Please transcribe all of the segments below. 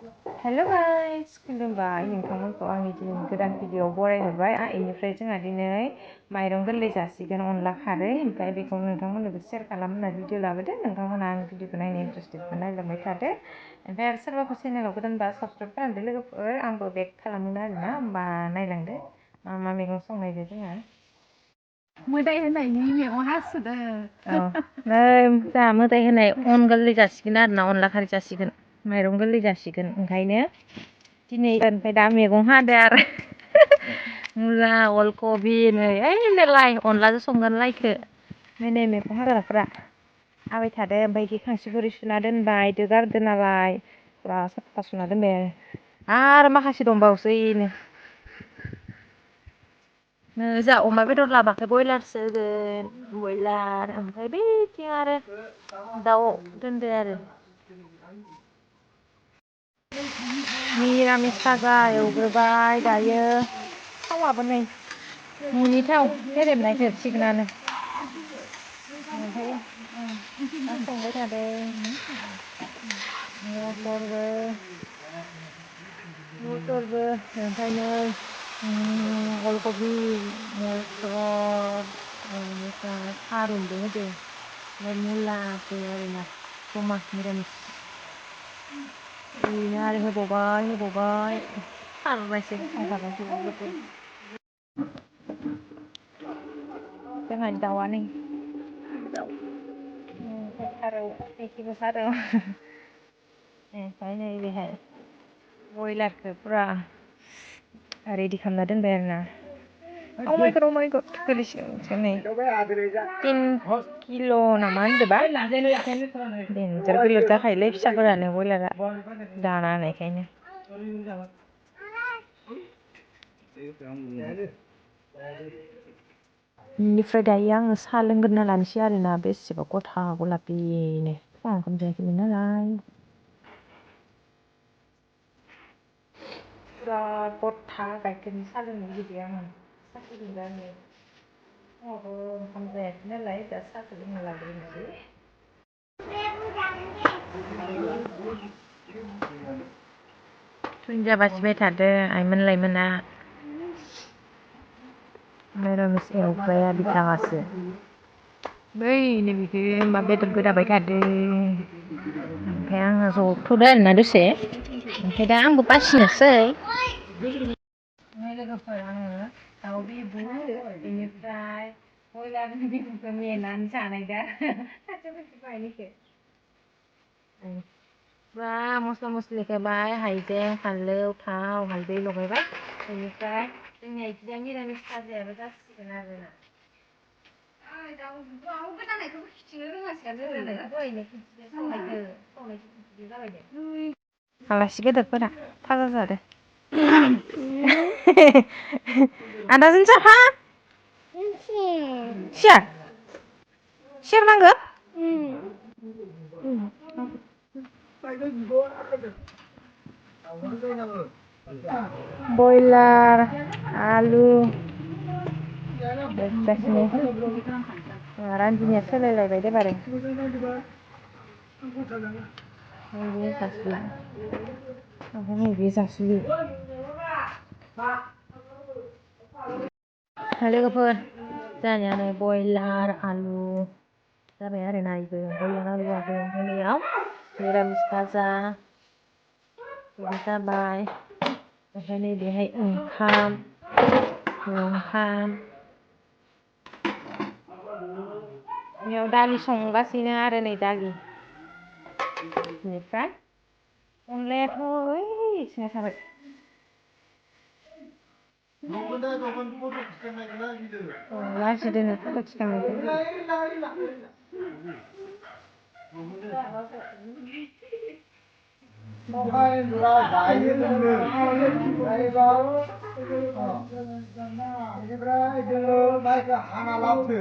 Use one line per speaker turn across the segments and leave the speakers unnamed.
हेल' guys खुलुमबाय नोंथांमोनखौ आंनि दिनै गोदान भिडिअ'आव बरायहरबाय बेनिफ्राय जोंहा दिनै माइरं गोरलै जासिगोन अनला खारै ओमफ्राय बेखौ नोंथांमोननोबो शेयार खालाम होनना भिडिअ लाबोदो नोंथांमोना आं भिडिअखौ नायनो इन्टारेस्टेडबा नायलांबाय थादो ओमफ्राय आरो सोरबाफोर चेनेलाव गोदानबा साबसक्राइब खालामदो लोगोफोर आंबो बेक खालामगोन आरोना होमबा नायलांदो मा मा मैगं संनायदो जोंहा
मोदाय होनायनि मैगं हासुदो
नै जोंहा मोदाय होनाय अन गोरलै जासिगोन आरोना अनला खारै जासिगोन माइरं गोरलै जासिगोन ओंखायनो दिनै ओमफ्राय दा मैगं हादो आरो मुला अलकबि नै ओइ लाइ अनलाजों संगोन लाइखो ओमफ्राय नै मैगं हाग्राफ्रा हाबाय थादो ओमफ्राय इदि खांसि खुरै सुना दोनबाय दो गारदो नालाय फुरा साफा सुना दोनबाय आरो माखासे दंबावोसो इनो जा अमा बेदर लाबाखै बयलारसो होगोन बयलार ओमफ्राय बैथिं आरो दाउ दोनदो आरो मिरामिस भाजा एवग्रोबाय दायो थावाबो नै न'नि थाव फेरेबनाय जोबसिगोनानो ओमफ्राय दा संबाय थादों मटरबो ओमफ्राय नै अलकबि मटर बेनिफ्राय थारुनबो होदो ओमफ्राय मुलाबो आरोना जमा मिरामिस ओरैनो आरो होबावबाय खारबायसो संखाबायसो जोंहानि दाउआ नै फारौ एखेबो फारौ ओमफ्राय नै बेहाय बयलारखौ फुरा रेडि खालामना दोनबाय आरोना Oh my god गोलैसिगोन नै 3 किल' नामा होनदोबा देनजार गोलोर जाखायोलै फिसाफोरानो बयलारा दाना होनायखायनो बेनिफ्राय दायो आङो साहा लोंग्रोना लानोसै आरोना बेसेबा गथा गलापिनो फुङाव ओंखाम जायाखैमोन नालाय फुरा गथा गाइखेरनि साहा लोंनो लुगैबाय आङो साहा फुदुंदो आङो फुङावबो ओंखाम जायाखै नालाय दा साहाखौ लोंना लाग्रोनोसै दुन्दिया बासिबाय थादों आइमोन लाइमोना मिरामिस एवग्राया बिथाङासो बैनो बिखो होमबा बेदर गोदाबाय थादों ओमफ्राय आङो जथ'दो आरोना दसे ओमफ्राय दा आंबो बासिनोसै लोगोफोर आङो दाउ बिबु बेनिफ्राय बयलारनि बिबुखौ मेनानै जानायदा खाथियाव फैबायनिखो फुरा मस्ला मस्लि होबाय हाइजें फानलौ थाव हालदै लगायबाय बेनिफ्राय जोंनिया इदिया मिरामिस भाजायाबो जासिगोन आरोना दाउ गोदानायखौबो खिथिनो रोङासै दहायनो खिन्थिदो संनायखौ जाबाय दे आलासि गेदेरफोरा फाजा जादो आदाजों जाफा सियार नांगौ बयलार आलु बेगासिनो रान्दिनिया सोलायलायबाय दे बारै नैबे जासुला ओमफ्राय नैबे जासुलि लोगोफोर जानाया नै बयलार आलु जाबाय आरोना इबो बयलार आलुआबो मोनायाव मिरामिस भाजा बिदि जाबाय ओमफ्राय नै बेहाय ओंखाम बेयाव दालि संगासिनो आरो नै दालि बेनिफ्राय अनलायाथ' इसिङाव थाबाय लाजिदों फट' थिखांनोबो
बेनिफ्राय जोङो माइखौ हाना लाबोदो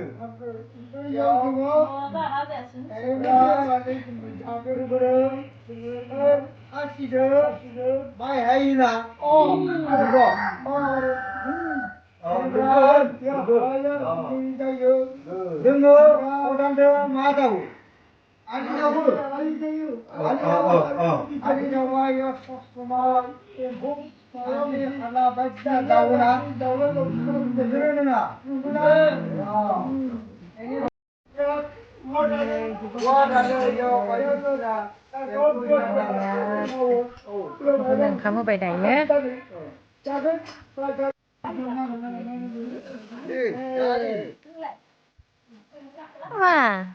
खासिदो माइ हायोना जोङो खदालजों मा जावो 아니냐고. 아니냐고 이거 소스마 아니 하나 백자 나오나 그러느나
Nâng khám ở bài này nhé. À,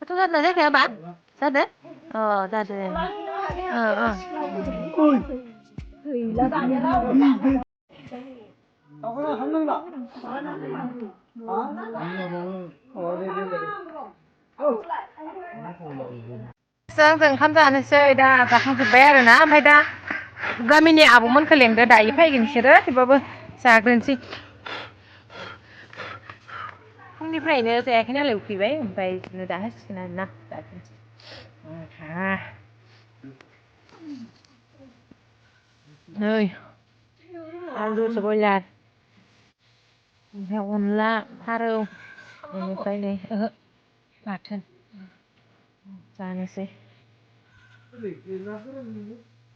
tôi ra là thế kìa bạn. Ra đấy. Ra đây. जों ओंखाम जानोसै दा जाखांजोब्बाय आरो ना ओमफ्राय दा गामिनि आबौमोनखौ लेंदो दायो फैगोन बिसोरो थेवबाबो जाग्रोनोसै फुंनिफ्रायनो जायाखै नालाय उखैबाय ओमफ्राय बिदिनो दा होसिगोन आरो ना जाग्रोनोसै नै आलुसो बयलार ओमफ्राय अनला फारौ बेनिफ्राय नै बाथोन जानोसै